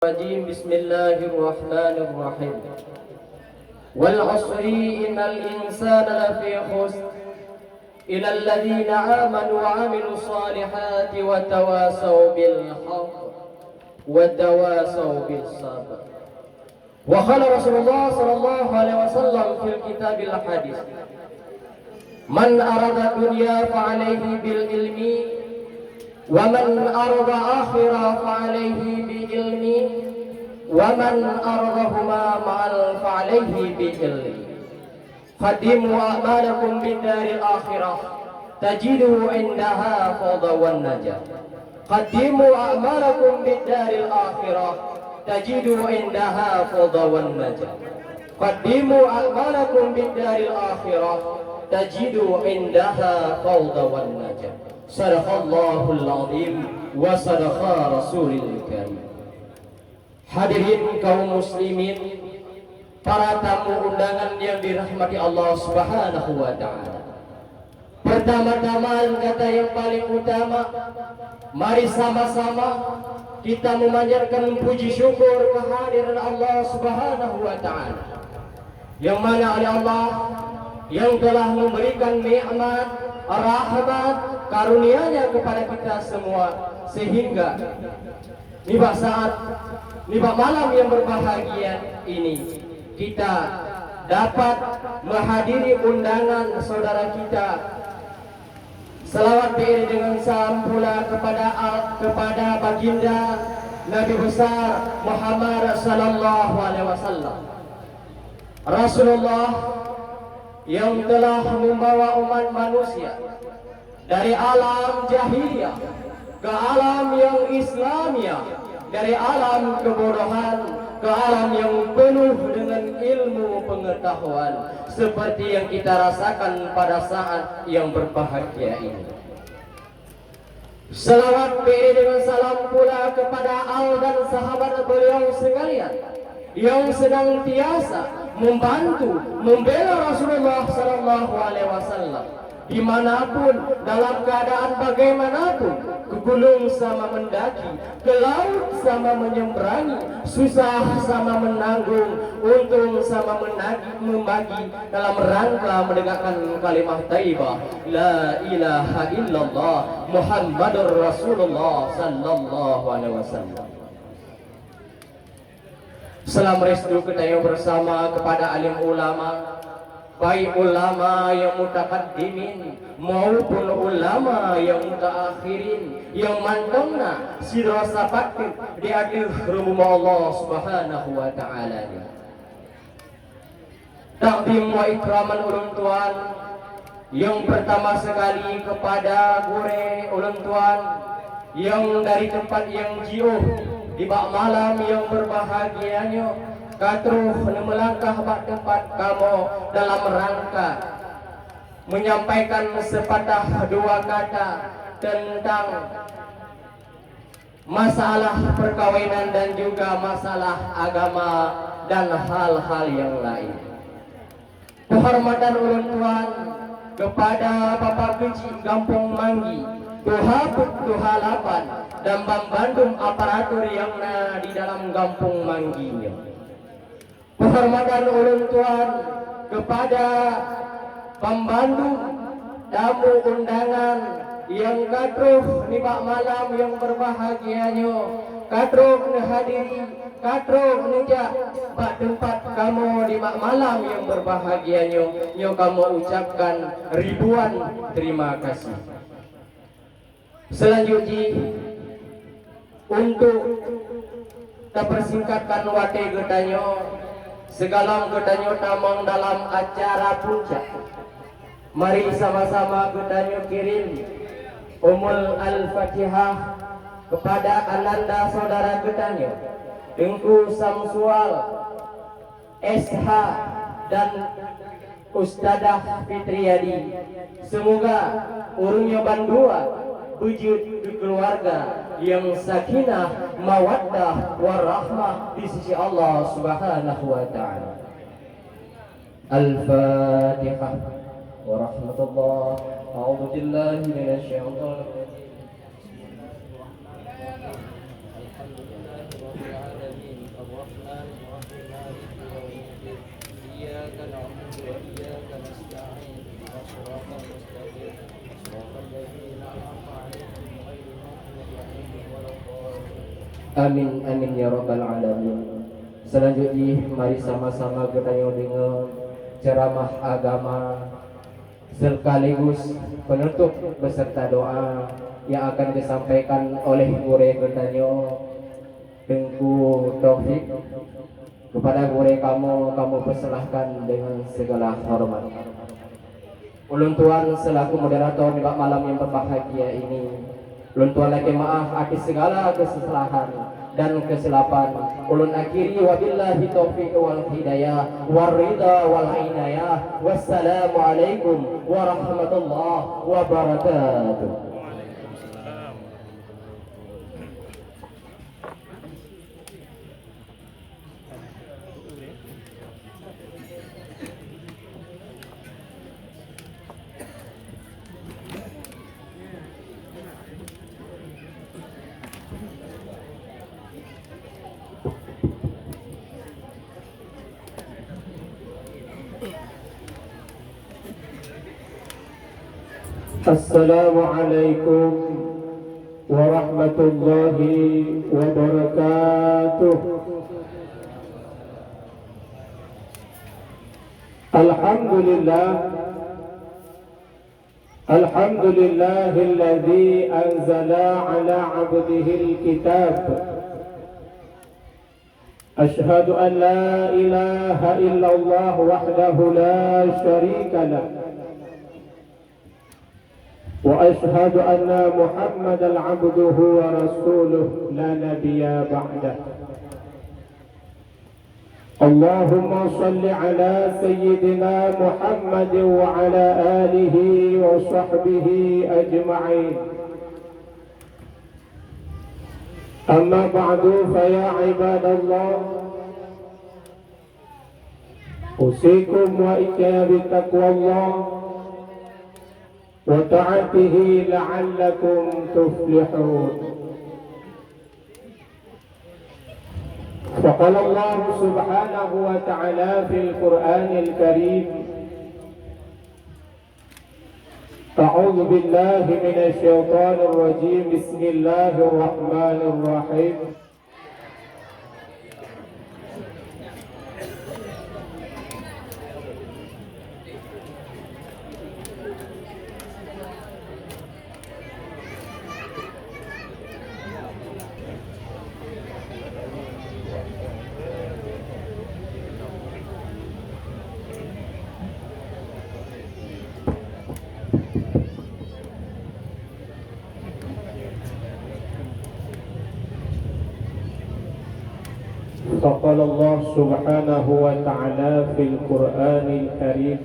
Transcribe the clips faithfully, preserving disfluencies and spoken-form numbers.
الرجيم. بسم الله الرحمن الرحيم. والعصر إن الإنسان لفي خسر. إلا الذين آمنوا وعملوا الصالحات وتواصوا بالحق وتواصوا بالصبر. وقال رسول الله صلى الله عليه وسلم في الكتاب الحديث: من أراد الدنيا فعليه بالعلم، ومن أراد الآخرة فعليه بالعلم، ومن أرادهما معا فعليه بالعلم. قدموا أعمالكم بالدار الآخرة تجدوا عندها فوضى والنجاة. قدموا أعمالكم بالدار الآخرة تجدوا عندها فوضى والنجاة. قدموا أعمالكم بالدار الآخرة تجدوا عندها فوضى والنجاة. صدق الله العظيم وصدق رسول الكريم. Hadirin kaum muslimin, para tamu undangan yang dirahmati Allah Subhanahu wa taala. Pertama-tama dan kata yang paling utama, mari sama-sama kita memanjatkan puji syukur kehadiran Allah Subhanahu wa taala. Yang mana oleh Allah yang telah memberikan nikmat, rahmat, karunia-Nya kepada kita semua, sehingga nibak saat, nibak malam yang berbahagia ini, kita dapat menghadiri undangan saudara kita. Salawat beriring dengan salam pula kepada al-, kepada baginda Nabi besar Muhammad sallallahu alaihi wasallam. Rasulullah yang telah membawa umat manusia dari alam jahiliyah ke alam yang Islamiah, dari alam kebodohan ke alam yang penuh dengan ilmu pengetahuan, seperti yang kita rasakan pada saat yang berbahagia ini. Salawat beriring dengan salam pula kepada al dan sahabat beliau sekalian yang senantiasa membantu, membela Rasulullah sallallahu alaihi wasallam. Dimanapun, dalam keadaan bagaimanapun, ke gunung sama mendaki, ke laut sama menyeberangi, susah sama menanggung, untung sama menagi-, membagi dalam rangka menegakkan kalimah thayyibah, la ilaha illallah Muhammadur Rasulullah sallallahu alaihi wasallam. Salam restu geutanyoe bersama kepada alim ulama, baik ulama yang mutakaddimin maupun ulama yang mutaakhirin, yang mantong na sidroe sapat di ateueh rhueng Allah Subhanahu wa Ta'ala nyoe. Takzim wa ikraman ulôn tuan, nyang peurtama sekali keupada gurée ulôn tuan, nyang dari teumpat nyang jiôh nibak malam nyang beubahgia nyoe, ka troh neumeulangkah bak teumpat kamoe dalam rangka menyampaikan sepatah dua kata teuntang masalah perkawinan dan juga masalah agama dan hal-hal yang lain. Penghormatan ulôn tuan kepada Bapak Keuchik Gampông Manggi, tuha peuet, tuha lapan, dan banmandum aparatur nyang na di dalam Gampông Manggi nyoe. Penghormatan ulôn tuan kepada banmandum tamu undangan nyang ka troh nibak malam nyang beubahgia nyoe, ka troh neuhadiri, ka troh neujak bak teumpat kamoe nibak malam nyang beubahgia nyoe, nyoe kamoe ucapkan ribuan terima kasih. Seulanjut jih, untuk tapeusingkatkan watée geutanyoe, sigohlom geutanyoe tamong dalam acara puncak, mari sama-sama geutanyoe kirém Ummul Al-Fatihah kepada ananda saudara geutanyoe, Teungku Samsual, S H, dan Ustazah Fitriadi. Semoga ureuëng nyoe bandua beujeuet keu keuluwarga nyang sakinah, mawaddah, warahmah di sisi Allah Subhanahu wa Ta'ala. Al-Fatihah. Warahmatullah. A'udzubillahi minasyaitonirrajim. Alhamdulillahirabbil alamin. Amin, amin ya rabbal alamin. Selanjut jih, mari sama-sama geutanyoe deungoe ceuramah agama sekaligus penutup beserta doa yang akan disampaikan oleh gurée geutanyoe, Teungku Taufik. Kepada gurée kamoe, kamoe persilahkan dengan segala hormat. Ulôn tuan selaku moderator nibak malam yang berbahagia ini, ulôn tuan lakée meu'ah atas segala kesalahan dan kesilapan. Ulôn akhiri, wabillahi taufiq wal hidayah, war ridha wal inayah. Wassalamualaikum warahmatullahi wabarakatuh. Assalamualaikum warahmatullahi wabarakatuh. Alhamdulillah. Alhamdulillahilladzi anzala ala abdihil kitab. Asyhadu an la ilaha illallah wahdahu la syarika lah. Wa asyhadu anna Muhammadan abduhu wa rasuluh la nabiyya ba'dah. Allahumma shalli ala sayyidina Muhammadin wa ala alihi wa sahbihi ajma'in. Amma ba'du, fa ya ibadallah, usikum wa iyaya bi taqwallah wa ta'atihi la'allakum tuflihun. Faqala Allah subhanahu wa ta'ala fil Qur'anil Karim, A'udzu billahi minasy syaithanir rajim. Bismillahirrahmanirrahim. Faqala Allah subhanahu wa ta'ala fil Qur'anil Karim,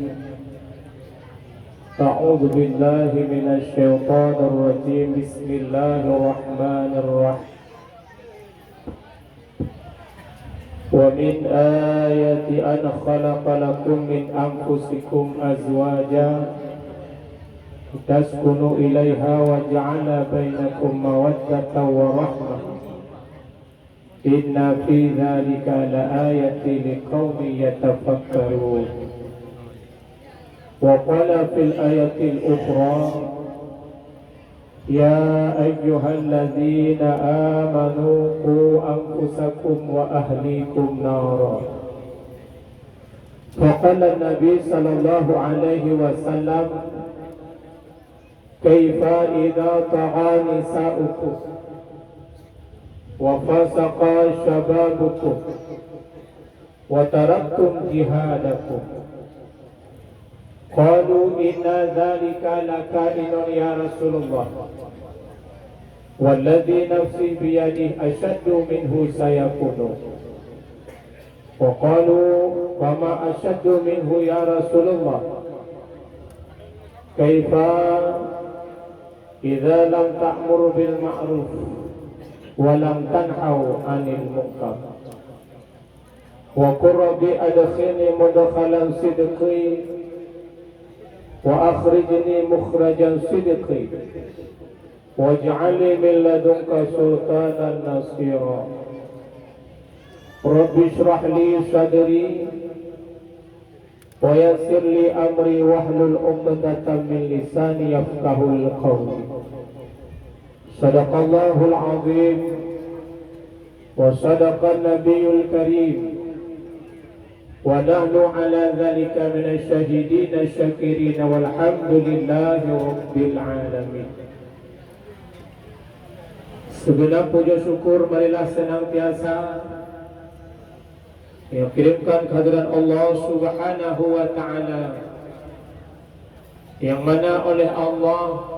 A'udzu billahi minasy syaithanir rajim. Bismillahirrahmanirrahim. Wa min ayati an khalaqa lakum min anfusikum azwaja litaskunu ilaiha wa ja'ala bainakum mawaddatan wa rahmah. Inna fi dzalika la ayatin liqaumin yatafakkarun. Wa qala fil ayatil ukhra, ya ayyuhalladzina amanu qu anfusakum wa ahlikum nara. Faqala Nabi sallallahu alaihi wasallam, kaifa idza tagha nisa'ukum wa fasaqa syababukum wa taraktum jihadakum? Qalu inna dzalika lakainun ya Rasulullah. Walladzi nafsi biyadihi asyaddu minhu sayakunun. Wa qalu, wa ma asyaddu minhu ya Rasulullah? Kaifa idza lam ta'mur bil ma'ruf wa lam tanhau 'anil munkar? Wa qur rabbi adkhilni mudkhala sidqin wa akhrijni mukhraja sidqin waj'al li min ladunka sultanan nasira. Rabbi shrah li sadri wa yassir li amri wahlul 'uqdatam min lisani yafqahul qawl. Sadaqallahul azim. وصدق النبي الكريم، ونحن على ذلك من الشاهدين الشاكرين، والحمد لله رب العالمين. Segenap puja syukur marilah senantiasa Yang kirimkan kehadiran Allah Subhanahu wa Ta'ala, yang mana oleh Allah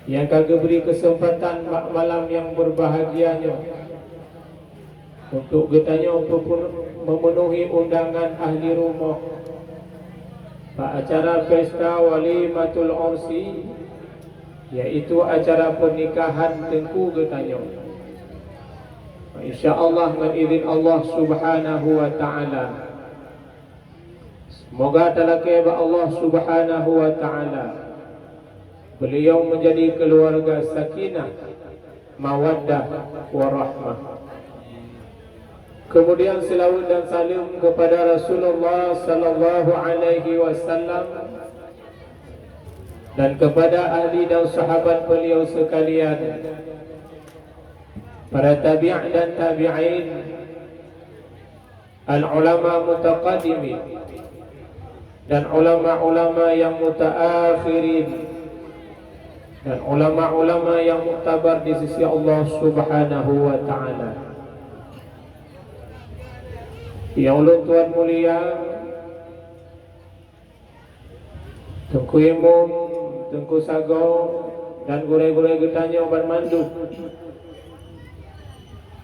yang ka geubri keuseumpatan bak malam nyang beubahgia nyoe untuk geutanyoe peupun-, memenuhi undangan ahli rumoh bak acara pesta walimatul ursi, yaitu acara pernikahan teungku geutanyoe. Insya Allah, ngon idhin Allah Subhanahu wa Ta'ala. Semoga talakée bak Allah Subhanahu wa Ta'ala, beliau menjadi keluarga sakinah, mawaddah, warahmah. Kemudian selawat dan salam kepada Rasulullah sallallahu alaihi wasallam dan kepada ahli dan sahabat beliau sekalian, para tabi' dan tabi'in, al-ulama mutaqaddimin, dan ulama-ulama yang mutaakhirin, dan ulama-ulama yang muktabar di sisi Allah Subhanahu wa Ta'ala. Yang ulôn tuan mulia, Teungku Imum, Teungku Sagoe, dan gurée-gurée geutanyoe banmandum.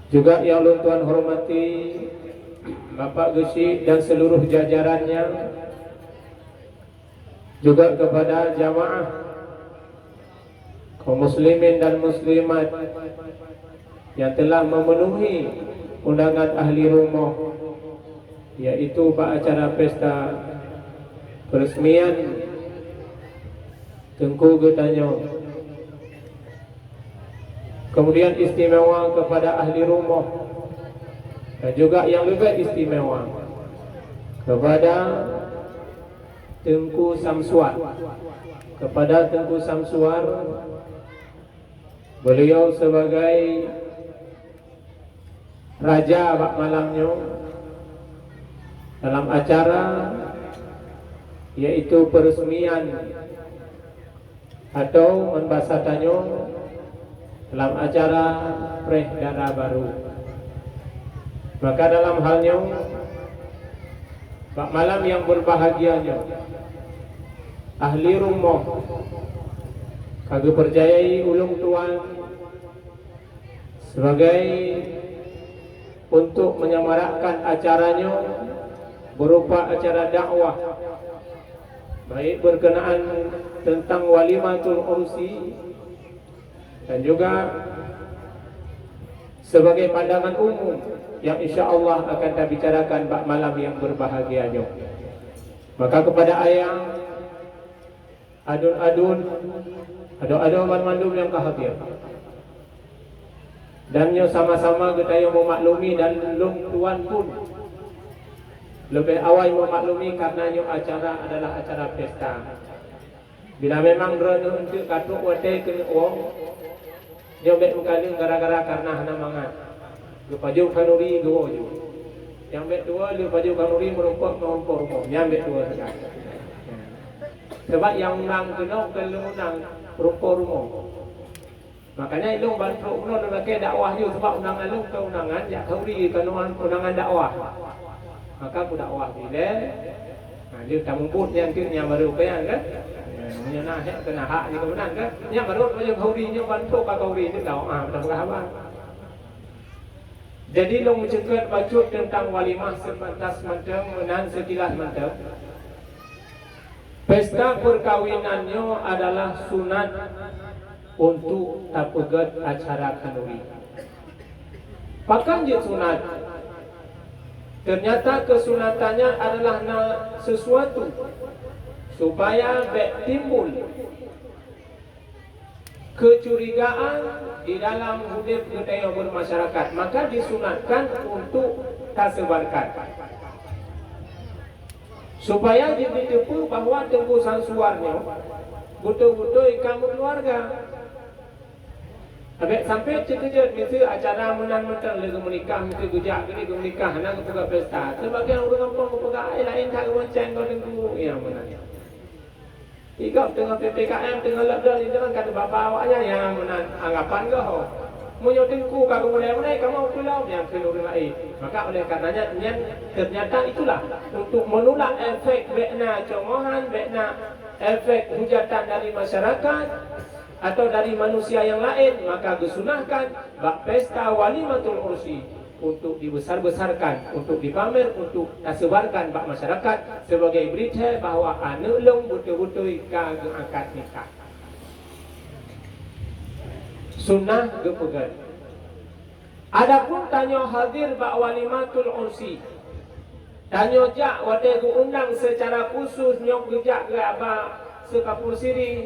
Juga nyang lôn tuan hormati, Bapak Geuchik dan seluruh jajarannya, juga kepada jamaah kaum muslimin dan muslimat yang telah memenuhi undangan ahli rumoh, yaitu bak acara pesta peresmian teungku geutanyoe. Kemudian istimewa kepada ahli rumoh, dan juga yang lebih istimewa kepada Teungku Samsuar. Kepada Teungku Samsuar, beliau sebagai raja bak malam nyoe dalam acara, yaitu peresmian atau ngon basa tanyoe dalam acara preh dara barô. Maka dalam hal nyoe, bak malam nyang berbahagia nyoe, ahli rumoh ka geupeurcayai ulôn tuan sebagai untuk menyemarakkan acara nyoe berupa acara dakwah, baik berkenaan tentang walimatul ursi dan juga sebagai pandangan umum yang insya Allah akan tabicarakan bak malam yang berbahagia nyoe. Maka kepada ayah, adun-adun, adoe-adoe banmandum nyang ka hadir. Dan nyoe sama-sama geutanyoe meumaklumi dan lôn tuan pun leubeh awai meumaklumi karena nyoe acara adalah acara pesta. Bila memang droeneuh eunteuk ka trok watée keuneuk woe, nyoe bék meukaleueng gara-gara karena hana mangat. Geupajoh khanuri geuwoe ju. Nyang bék tuwoe lheueh pajoh khanuri meurumpok ngon rumpok rumoh. Nyang bék tuwoe sagai. Sabab nyang undang keunoe kon lôn undang, rumpok rumoh. Makanya ilôn ban trok keunoe lôn lakée dakwah ju, sabab undangan lôn kon undangan jak khanuri, kon undangan dakwah. Maka kudakwah dilée, nah, lheueh tamubuet nyan keuh nyang barô keu nyan kan. Meunyoe na hék keu na hak jih keu meunan kan. Nyan barô pajoh khanuri nyoe ban trok ka khanuri nyoe dakwah, ah, meunan peugah haba. Jadi lôn meuceukeut bacut teuntang walimah seubatas mantong meunan seukilas mantong. Pesta peurkawinan nyoe adalah sunat untuk tapeugét acara khanuri. Pakon jeuet sunat? Ternyata keusunatannya adalah na sesuatu supaya bék timbul keucurigaan di dalam udeb geutanyoe beurmasyarakat, maka disunatkan untuk tasebarkan. Supaya jeuet jiteupeue bahwa Teungku Samsuar nyoe beutôi-beutôi ka meukeuluwarga. Abék sampai cit teujeuet miseue acara meunan mantong lé geumeunikah, miseue geujak keudeh geumeunikah, hana geupeugah pesta. Sebagian ureuëng gampông geupeugah, "Ai, laén that geubonceng ngon teungku nyang meunan." Di gob teungoh P P K M, teungoh lockdown, di deungon ka teubaba awaknyan, nyang meunan anggapan goh. Meunyoe teungku ka geumulai-mulai, kamoe peulom nyang keu ureuëng laén. Maka oleh karenanya nyan, ternyata itulah untuk menolak efek bék na congohan, bék na efek hujatan dari masyarakat, atau dari manusia yang lain, maka geusunahkan bak pesta walimatul ursi untuk dibesar-besarkan, untuk dipamer, untuk tasebarkan bak masyarakat sebagai berita bahwa aneuk lôn beutôi-beutôi ka geuangkat nikah. Sunnah geupeugét. Adapun tanyoe hadir bak walimatul ursi, tanyoe jak watée geuundang secara khusus, nyoe geujak keu aba seukapur siri,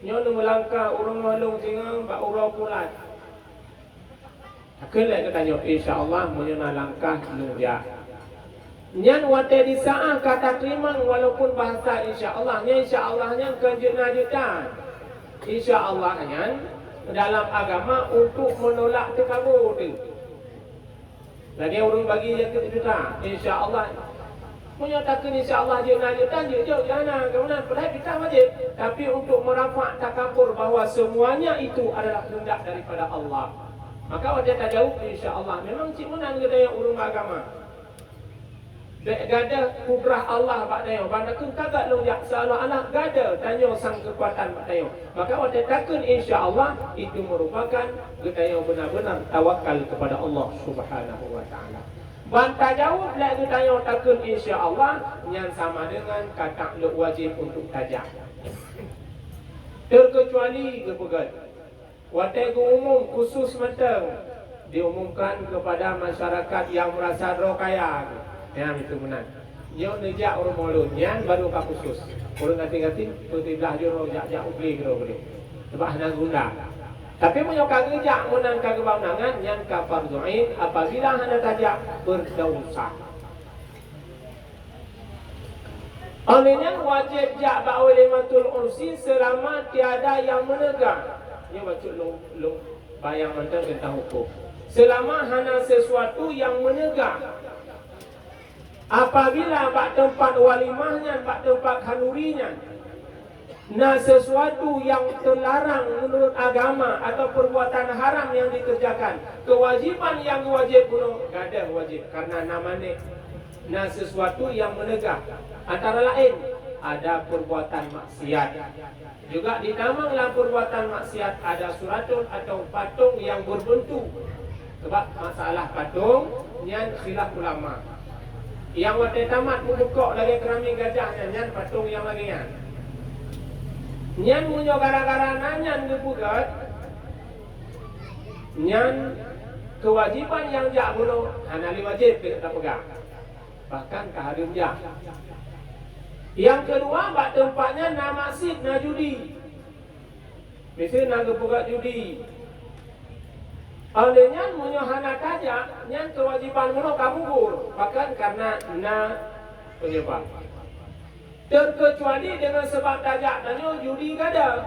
nyoe neumeulangkah ureuëng lôn singoh bak uroe pulan. Takheun lé geutanyoe, "Insya Allah, meunyoe na langkah lôn jak." Nyan watée di saát ka tateurimong, walaupun bahasa insya Allah, nyan insya Allah nyan kon jeuet na jeuet tan. Insya Allah nyan dalam agama untuk menolak teukabô teuh. Lagée ureuëng bagi zakat juta, insya Allah. Meunyoe takheun insya Allah jeuet na jeuet tan, jeuet jok jana, kamoe padahai pita wajéb. Tapi untuk merafak takabur bahwa semuanya itu adalah kehendak daripada Allah. Maka watée tajaweueb insya Allah, memang cit meunan geutanyoe ureuëng agama. Bék gadôh kudrah Allah bak tanyoe, ban takheun ka gét lôn jak, seolah-olah gadôh tanyoe sang keukuatan bak tanyoe. Maka watée takheun insya Allah, itu merupakan geutanyoe beuna-beuna tawakal kepada Allah Subhanahu wa Taala. Ban tajaweueb lé geutanyoe takheun insya Allah, nyan sama deungon ka taklok wajéb untuk tajak. Terkecuali geupeugét. Watée geuumum khusus mantong, diumumkan kepada masyarakat yang merasa droe kaya. Nyan itu meunan. Nyoe neujak ureuëng mulod, nyan baru ka khusus. Ureuëng gasien-gasien, peuet blah jih droe jak-jak ubli keudroe-keudroe. Sabab hana guna. Tapi meunyoe ka geujak meunan ka geuba undangan, nyan ka fardhu ain, apabila hana tajak, berdosa. Oleh nyan wajéb jak bak walimatul ursi seulama tiada nyang meunegah. Nyoe bacut lôn, lôn bayang mantong teuntang huköm. Seulama hana sesuatu nyang meunegah. Apabila bak teumpat walimah nyan, bak teumpat khanduri nyan, na sesuatu nyang teularang meunurot agama atau perbuatan haram nyang dikerjakan, keuwajiban nyang geuwajéb bunoe gadôh wajéb, karena na manéh, na sesuatu nyang meunegah. Antara laén, ada perbuatan maksiat. Juga ditamong lam perbuatan maksiat ada suratun atau patong nyang berbentuk. Sebab masalah patong nyan khilaf ulama. Nyang watée tamat meubukok lagée keurami gajah nyan, nyan patong nyang lagée nyan. Nyan meunyoe gara-gara na nyan geupeugét, nyan keuwajiban nyang jak bunoe hana lé wajéb keu tapeugah. Bahkan ka hareuem jak. Nyang keudua, bak teumpat nyan na maksiet, na judi. Miseue na geupeugét judi. Óh lheueh nyan, meunyoe hana tajak, nyan keuwajiban bunoe ka gugur, bahkan kareuna na peunyeubab. Teukecuali deungon sabab tajak tanyoe judi gadôh,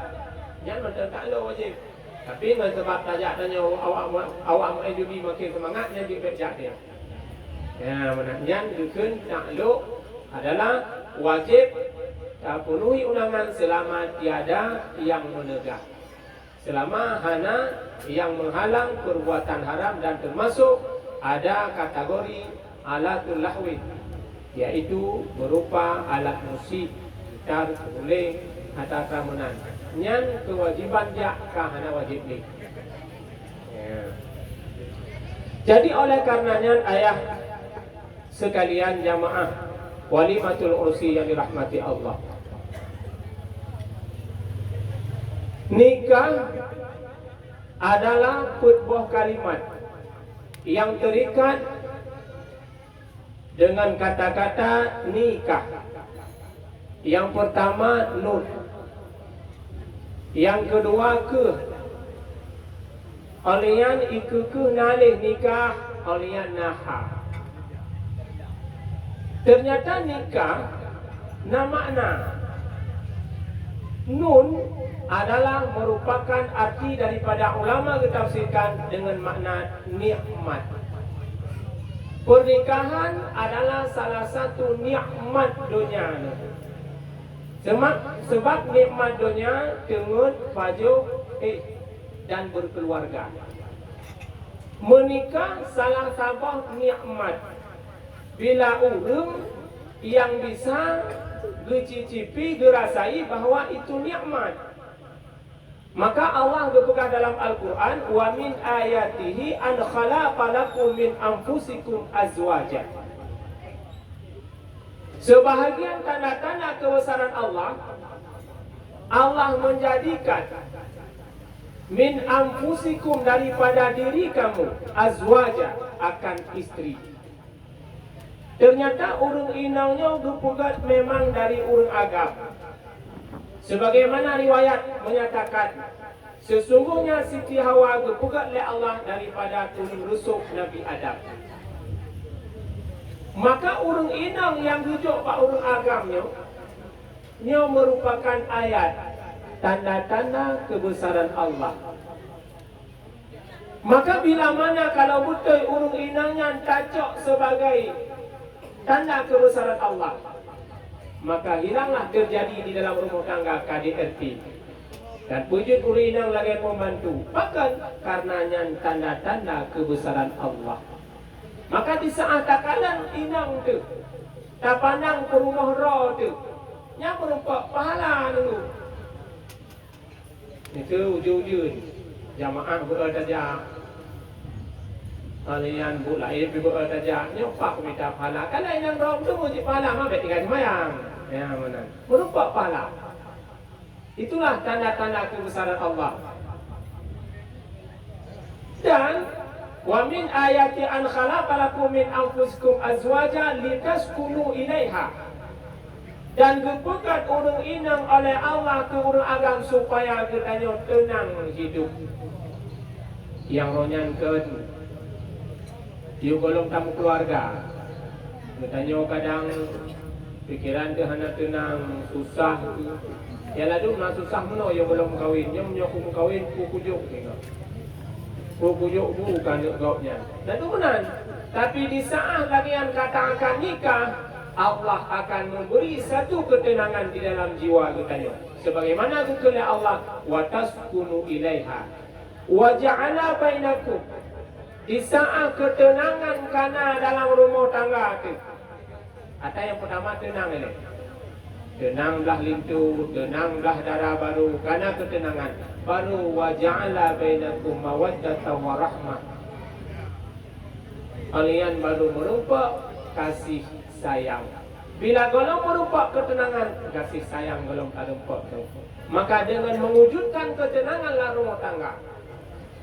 nyan mantong taklok wajéb. Tapi ngon sabab tajak tanyoe awak, awak meu'en judi makin seumangat, nyan jeuet bék jak dia. Ya, meunan nyan geukheun taklok adalah wajéb tapeunuhi undangan seulama tiada nyang meunegah. Seulama hana nyang meuhalang perbuatan haram dan teumasok ada kategori alatul lahwi, yaitu beurupa alat musik, gitar, seuleueng, atau meunan. Nyan keuwajiban jak ka hana wajéb lé. Ya. Jadi, oleh karena nyan, ayah sekalian jamaah walimatul ursi yang dirahmati Allah. Nikah adalah peuet boh kalimat yang terikat dengan kata-kata nikah. Yang pertama nun. Yang kedua keuh. Óh lheueh nyan ikeu keuh na lé nikah, óh lheueh nyan na ha. Ternyata nikah na makna. Nun adalah merupakan arti daripada ulama geutafsirkan dengan makna nikmat. Pernikahan adalah salah satu nikmat donya ni. Sema-, sebab nikmat donya teungeut, pajoh, eh, dan berkeluarga. Menikah salah saboh nikmat. Bila ureuëng nyang bisa geucicipi, geurasai bahwa itu nikmat. Maka Allah geupeugah dalam Al-Quran, "Wa min ayatihi an khalaqa lakum min anfusikum azwaja." Sebahagian tanda-tanda kebesaran Allah, Allah menjadikan min anfusikum, daripada diri kamu, azwaja, akan istri. Ternyata ureuëng inong nyoe geupeugét memang dari ureuëng agam. Sebagaimana riwayat menyatakan, sesungguhnya Siti Hawa geupeugét lé Allah daripada tuléng rusok Nabi Adam. Maka ureuëng inong nyang geujok bak ureuëng agam nyoe, nyoe merupakan ayat tanda-tanda kebesaran Allah. Maka bila mana kalau beutôi ureuëng inong nyan tacok sebagai tanda kebesaran Allah, maka hilanglah terjadi di dalam rumah tangga K D R T. Dan peujeuet ureuëng inong lagée pembantu, pakon? Karena nyan tanda-tanda kebesaran Allah. Maka di saat takalon inong teuh, tapandang peurumoh droe teuh, nyan meurumpok pahala nunggu. Itu ujeuen-ujeuen jamaah beu tajak. Kalian bu lain pi beu tajak, nyoe pak mita pahala. Kan lain nyang droe tu cit pahala, ma bék tinggai seumayang. Ya, meunan. Meurumpok pahala. Itulah tanda-tanda kebesaran Allah. Dan, "Wa min ayati an khalaqa lakum min anfusikum azwaja litaskunu ilaiha." Dan geupeugét ureuëng inong oleh Allah keu ureuëng agam supaya geutanyoe teunang hidup. Nyang roh nyan keu yue gohlom tameukeuluwarga. Geutanyoe kadang pikeran teuh hana teunang, susah. Ya ladum na susah meunoe yue gohlom meukawen. Nyoe meunyoe ku meukawen, ku kujok tinggai. Ku kujok bu ka neuk gob nyan. Ladum meunan. Tapi di saat lagée nyan ka ta akan nikah, Allah akan memberi satu ketenangan di dalam jiwa geutanyoe. Sebagaimana geukheun lé Allah, "Wa taskunu ilaiha." "Wa ja'ala bainakum." Di saat ketenangan kana dalam rumoh tangga teuh. Ata nyang peutama teunang ilée. Teunang blah linto, teunang blah dara barô, kana keuteunangan. Barô, "Wa ja'ala bainakum mawaddatan wa rahmah." Kalian barô meurumpok kasih sayang. Bila gohlom meurumpok keuteunangan, kasih sayang gohlom tarumpok tu. Maka dengan mewujudkan ketenangan lam rumah tangga,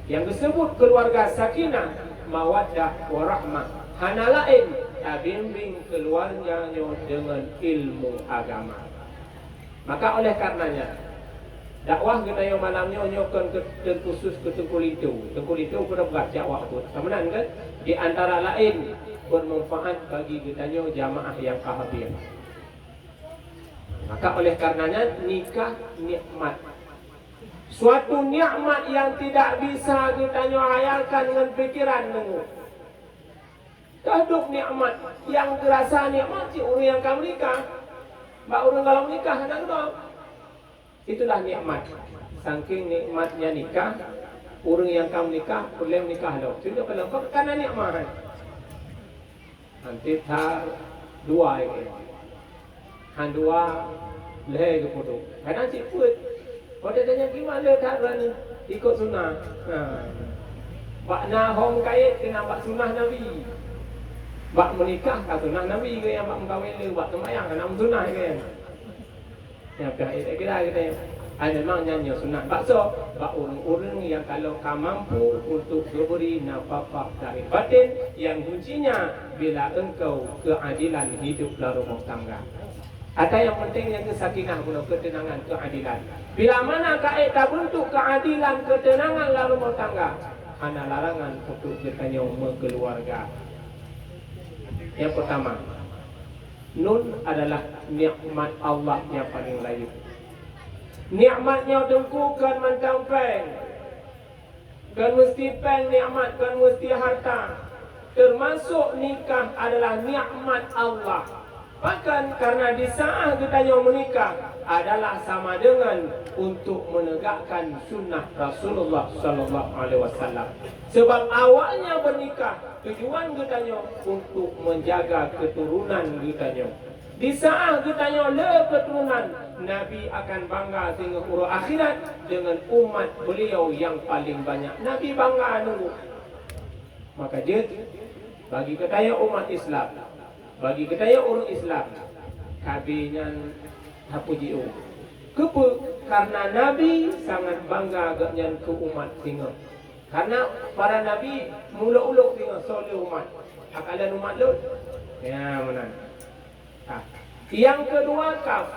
nyang geusebut keuluwarga sakinah, mawaddah, warahmah, hana laén tabimbing keuluwarga nyoe deungon ilmu agama. Maka oleh karenanya, dakwah geutanyoe malam nyoe, nyoe kon keu, terkhusus keu Teungku Linto. Teungku Linto keuneuk brat jak wak buet. Ka meunan kan? Di antara laén, bermanfaat bagi geutanyoe jamaah nyang ka hadir. Maka oleh karenanya, nikah nikmat. Suatu nikmat yang tidak bisa geutanyoe hayalkan ngon pikiran deungoe. Ka duek nikmat, nyang geurasa nikmat cit ureuëng nyang ka meunikah. Bak ureuëng galom nikah hana keudroe. Itulah nikmat. Saking nikmatnya nikah, ureuëng nyang ka meunikah peureulée meunikah lom. Cuntoh kalon, kon kana nikmat. Hanti that dua ikée. Han dua lhée geupeuduek. Kadang cit peuet. Watée tanyong kiban lé that droeneuh ikot sunah. Ha. Bak na hom kayée keunan bak sunah Nabi. Bak meunikah ka sunah Nabi geuh nyang bak meukawen lé, bak teumayang hana meusunah geuh. Nyang pih kira geutanyoe. Ai memang nyan nyoe sunat bak soe? Bak ureuëng-ureuëng nyang kalon ka mampu untuk geubri nafakah zahir batin, nyang kuncinya bila engkau keadilan hidup lam rumoh tangga. Ata nyang penting nyan keu sakinah bunoe, keuteunangan, keadilan. Bila mana ka ék tabeuntuk keadilan, keuteunangan lam rumoh tangga, hana larangan untuk geutanyoe meukeuluwarga. Nyang peutama, nun adalah nikmat Allah nyang paleng rayeuk. Nikmat nyoe Teungku kon mantong péng. Kon meusti péng nikmat, kon meusti harta. Teumasok nikah adalah nikmat Allah. Pakon? Karena di saat geutanyoe meunikah adalah sama dengan untuk menegakkan sunnah Rasulullah sallallahu alaihi wasallam. Sebab awalnya bernikah, tujuan geutanyoe untuk menjaga keturunan geutanyoe. Di saat geutanyoe le keuturonan, Nabi akan bangga singoh uroe akhirat dengan umat beliau yang paling banyak. Nabi bangga nunggu. Maka jeuet, bagi geutanyoe umat Islam, bagi geutanyoe ureuëng Islam, K B nyan hapeu jiôh. Keupeue? Karena Nabi sangat bangga gobnyan keu umat singoh. Karena para nabi mulok-ulok singoh soe lé umat. Akalon umat lôn. Ya, meunan. Nah, yang kedua kaf.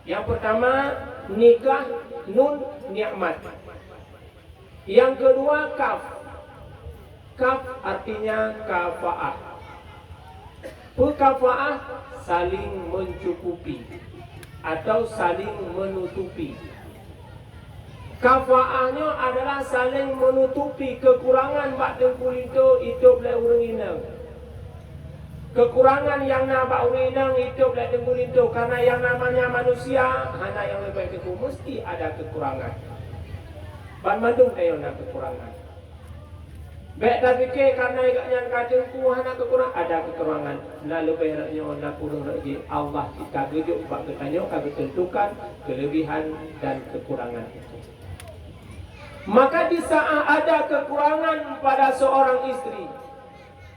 Yang pertama nikah nun nikmat. Yang kedua kaf. Kaf artinya kafaah. Peue kafaah? Saling mencukupi atau saling menutupi. Kafaah nyoe adalah saling menutupi kekurangan bak teungku linto itôb lé ureuëng inong. Kekurangan nyang na bak ureuëng inong itôb lé teungku linto, karena nyang namanya manusia hana nyang leubeh teungku, mesti ada kekurangan. Banmandum tanyoe na kekurangan. Bék tapike karena gobnyan ka teungku hana keukurang, ada keukurangan. Na leubeh rot nyoe, na kureueng rot jih, Allah ka geujok bak geutanyoe, ka geuteuntukan keulebihan dan keukurangan itu. Maka di saat ada kekurangan pada seorang istri,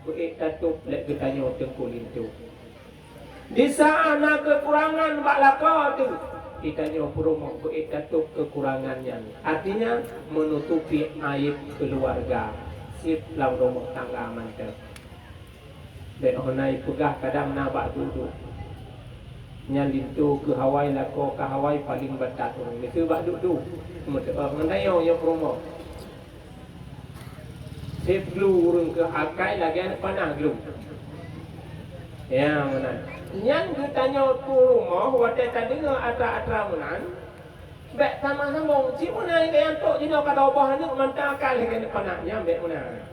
beuék tatôb lé geutanyoe teungku linto. Di saat na keukurangan bak lakoe teuh, geutanyoe peurumoh beuék tatôb keukurangan nyan. Artinya, menutupi aib keluarga, seb lam rumoh tangga mantong. Bék hana ipeugah kadang na bak duek-duek. Nyan linto keu hawai, lakoe keu hawai, paléng batat ureuëng. Miseue bak duek-duek, meuteu'oh ngon tanyoe nyang peurumoh. Seb glue ureuëng keu akai lagée aneuëk panah glue. Ya, meunan. Nyan geutanyoe peurumoh watée tadeungoe atra-atra meunan, bék tamah sambong. Cit meunan gaya tok jinoe ka dua boh aneuëk mantong akai lagée aneuëk panah, nyan bék meunan.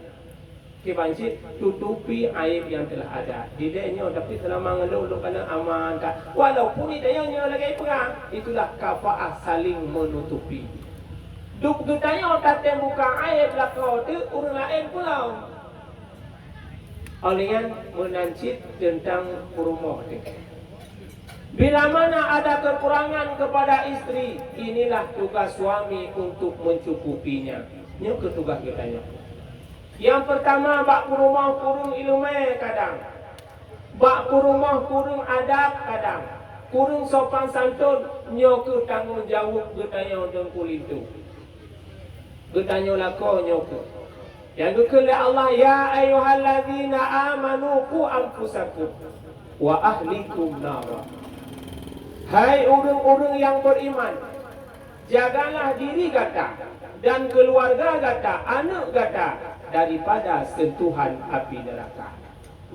Kiban cit tutupi aib yang telah ada. Dilée nyoe, tapi seulama ngon lôn, lôn kana aman that. Walaupun di dayah nyoe lagée peurang, itulah kafaah saling menutupi. Duek geutanyoe tatém buka aib lakoe teuh, ureuëng laén pulang. Óh lheueh nyan meunan cit teuntang peurumoh teuh. Bila mana ada kekurangan kepada istri, inilah tugas suami untuk mencukupinya. Nyoe keuh tugas geutanyoe. Nyang peurtama, bak peurumoh kureueng iéleumé kadang. Bak peurumoh kureueng adab kadang. Kureueng sopan santun, nyoe keuh tanggong jaweueb geutanyoe teungku linto. Geutanyoe lakoe nyoe keuh. Nyang geukheun lé Allah, "Ya ayyuhallazina amanu qu anfusakum wa ahlikum nara." Hai ureuëng-ureuëng nyang beriman, jagalah diri gata dan keuluwarga gata, aneuëk gata, daripada seuntuhan api neuraka.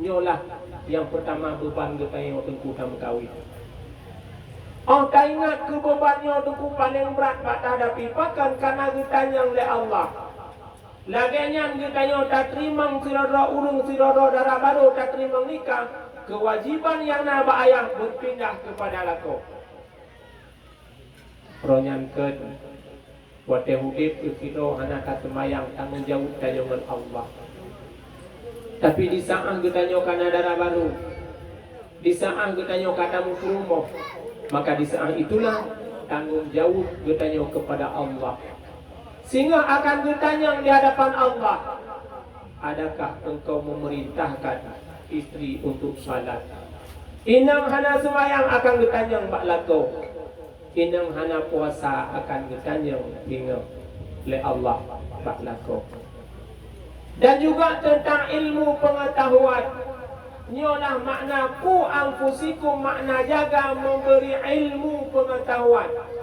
Nyoe lah nyang peurtama beuban geutanyoe teungku tameukawen. Óh taingat keu beuban nyoe teungku paléng brat bak tahadapi, pakon? Kana geutanyong lé Allah. Lagée nyan geutanyoe tateurimong sidroe-droe ureuëng, sidroe-droe dara barô tateurimong nikah, keuwajiban nyang na bak ayah beupindah keupada lakoe. Uroe nyan keuh, watée udeb keu sidroe hana taseumayang, tanggong jaweueb tanyoe ngon Allah. Tapi di saát geutanyoe kana dara barô, di saát geutanyoe ka tameupeurumoh, maka di saát itulah tanggong jaweueb geutanyoe keupada Allah. Singoh akan geutanyong di hadapan Allah, "Adakah engkau memerintahkan istri untuk salat?" Inong hana seumayang akan geutanyong bak lakoe. Inong hana puasa akan geutanyong inong lé Allah bak lakoe. Dan juga teuntang ilmu peungatahuan. Nyoe lah makna qu anfusakum, makna jaga, memberi ilmu peungatahuan.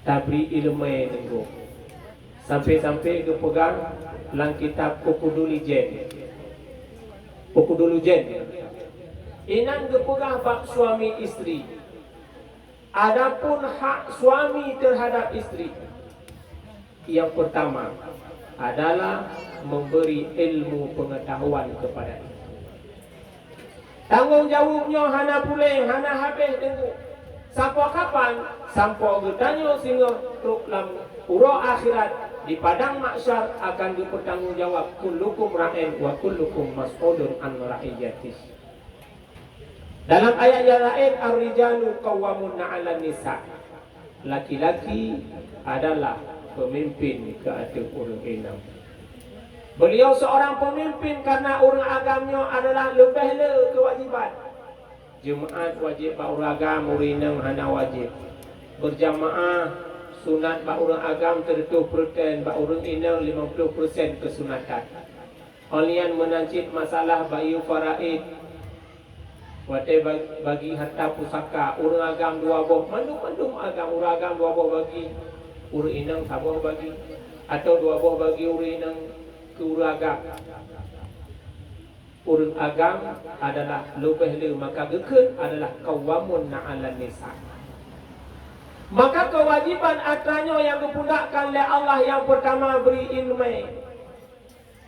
Tabri iéleumé teungku. Sampai-sampai geupeugah lam kitab Uqudul Jen. Uqudul Jen. Inan geupeugah bak suami istri. Adapun hak suami terhadap istri, yang pertama adalah memberi ilmu pengetahuan kepada istri. Tanggong jaweueb nyoe hana puléh, hana habéh teungku. Sampoe kapan? Sampoe geutanyoe singoh trok lam uroe akhirat, di padang mahsyar akan geupeutanggong jawab, "Kullukum ra'in wa kullukum mas'ulun an ra'iyatih." Dalam ayat nyang laén, "Ar-rijalu qawwamuna 'alan nisa." Laki-laki adalah pemimpin keu ateueh ureuëng inong. Beliau seorang pemimpin karena ureuëng agam nyoe adalah leubeh le keuwajiban. Jeumaat wajéb bak ureuëng agam, ureuëng inong hana wajéb. Berjamaah sunat bak ureuëng agam, seratus persen, bak ureuëng inong lima puluh persen kesunatan. Óh lheueh nyan meunan cit masalah bayeue faraid. Watée ba-, bagi harta pusaka, ureuëng agam dua boh, mandum-mandum agam, ureuëng agam dua boh bagi, ureuëng inong saboh bagi, atau dua boh bagi ureuëng inong keu ureuëng agam. Ureuëng agam adalah leubeh le, maka geukheun adalah qawwamuna 'alan nisa. Maka kewajiban atra nyoe nyang geupeugahkan lé Allah, yang pertama beri ilmu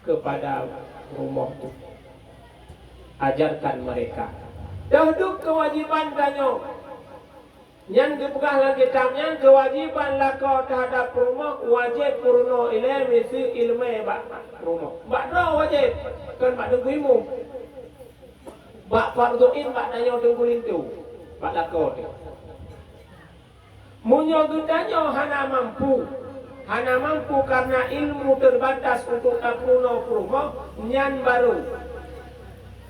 kepada rumoh tu. Ajarkan mereka. Teuhdeup kewajiban tanyoe. Nyan geupeugah lam kitab nyan, kewajiban lakoe teuhadap peurumoh wajéb peurunoe ilée miseue iéleumé bak peurumoh. Bak droe wajéb, kon bak teungku imum. Bak fardhu ain bak tanyoe teungku linto, bak lakoe teuh. Meunyoe geutanyoe hana mampu, hana mampu karena ilmu terbatas untuk tapeurunoe peurumoh, nyan barô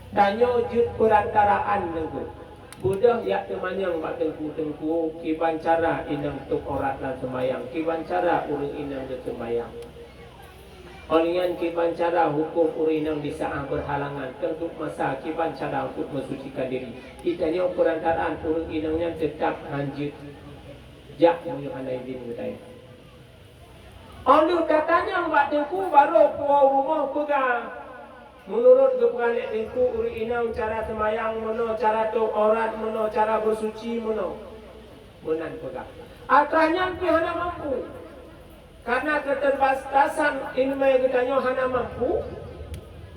tanyoe jeuet peurantaraan teungku. Beudôh jak teumanyong bak teungku-teungku, kiban cara inong tôp aurat lam seumayang, kiban cara ureuëng inong geuseumbayang. Óh lheueh nyan kiban cara huköm ureuëng inong di saát berhalangan, teuntèe masa kiban cara untuk mensucikan diri. Geutanyoe peurantaraan ureuëng inong nyan teutab hanjeuet jak meunyoe hana idin geutanyoe. Óh lheueh tatanyong bak teungku, barô puwoe rumoh peugah. Meunurot geupeugah lé teungku, ureuëng inong cara seumayang meunoe, cara tôp aurat meunoe, cara beusuci meunoe. Meunan peugah. Atra nyan pih hana mampu. Karena keterbatasan iéleumé geutanyoe hana mampu,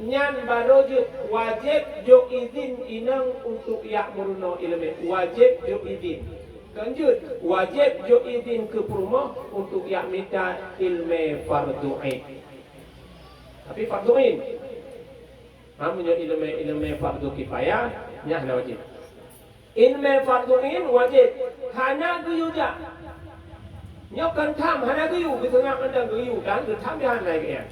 nyan barô jeuet wajéb jok idin inong untuk jak meurunoe iéleumé. Wajéb jok idin. Kon jeuet, wajéb jok idin keu peurumoh untuk jak mita iéleumé fardhu ain. Tapi fardhu ain. Ha, meunyoe iéleumé, iéleumé fardhu kifayah, nyan hana wajéb. Iéleumé fardhu ain wajéb, hana geuyue jak. Nyoe kon tham, hana geuyue, geuseungab mantong geuyue, dan geutham di hana geuieng.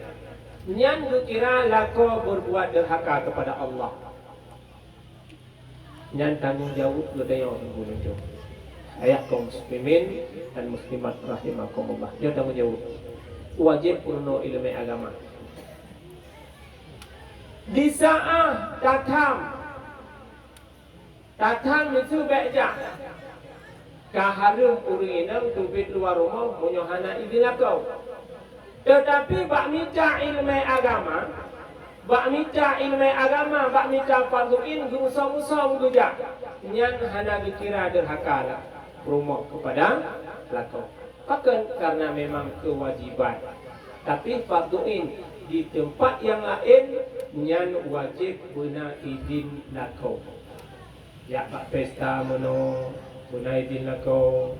Nyan geukira lakoe berbuat derhaka kepada Allah. Nyan tanggong jaweueb geutanyoe teungku linto. Ayah kaum muslimin dan muslimat rahimakumullah. Nyoe tanggong jaweueb. Wajéb peurunoe iéleumé agama. Di saát tatham, tatham miseue bék jak. Ka hareuem ureuëng inong teubiet luwa rumoh meunyoe hana idin lakoe. Teutapi bak mita iéleumé agama, bak mita iéleumé agama, bak mita fardhu ain geusöm-söm geujak, nyan hana geukira deurhaka lah rumoh keupada lakoe. Pakon? Karena memang kewajiban. Tapi fardhu ain di teumpat nyang laén nyan wajéb beuna idin lakoe. Jak bak pesta meunoe, beuna idin lakoe.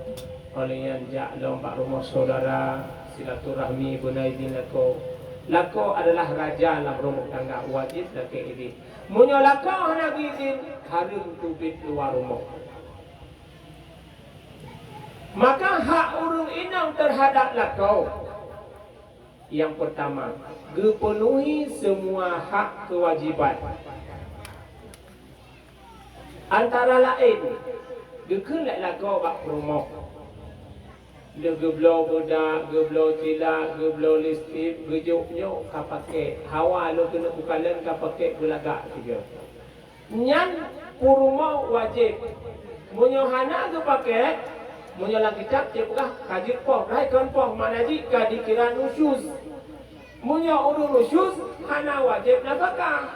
Óh lheueh nyan jak lom bak rumoh syedara, silaturahmi, beuna idin lakoe. Lakoe adalah raja lam rumoh tangga, wajéb lakée idin. Meunyoe lakoe hana geuidin, hareuem teubiet luwa rumoh. Maka hak ureuëng inong teuhadap lakoe. Nyang peurtama, geupeunuhi seumua hak keuwajiban. Antara laén, geukheun lé lakoe bak peurumoh. Lheueh geubloe beudak, geubloe cilak, geubloe lipstik, geujok nyoe ka pakék. Hawa lôn keuneuk beukalon ka pakék beulagak sigoe. Nyan peurumoh wajéb. Meunyoe hana geupakék, meunyoe lam kitab cit peugah ka jeuet poh, hai kon poh, makna jih ka dikira nusyuz. Meunyoe ureuëng nusyuz, hana wajéb nafakah.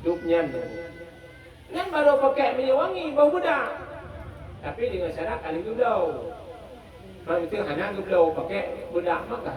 Dub nyan. Nyan barô pakék minyeuk wangi, boh beudak. Tapi dengan syarat ka lheueh geubloe. Maksudnya hana geubloe pakai bedak mah ka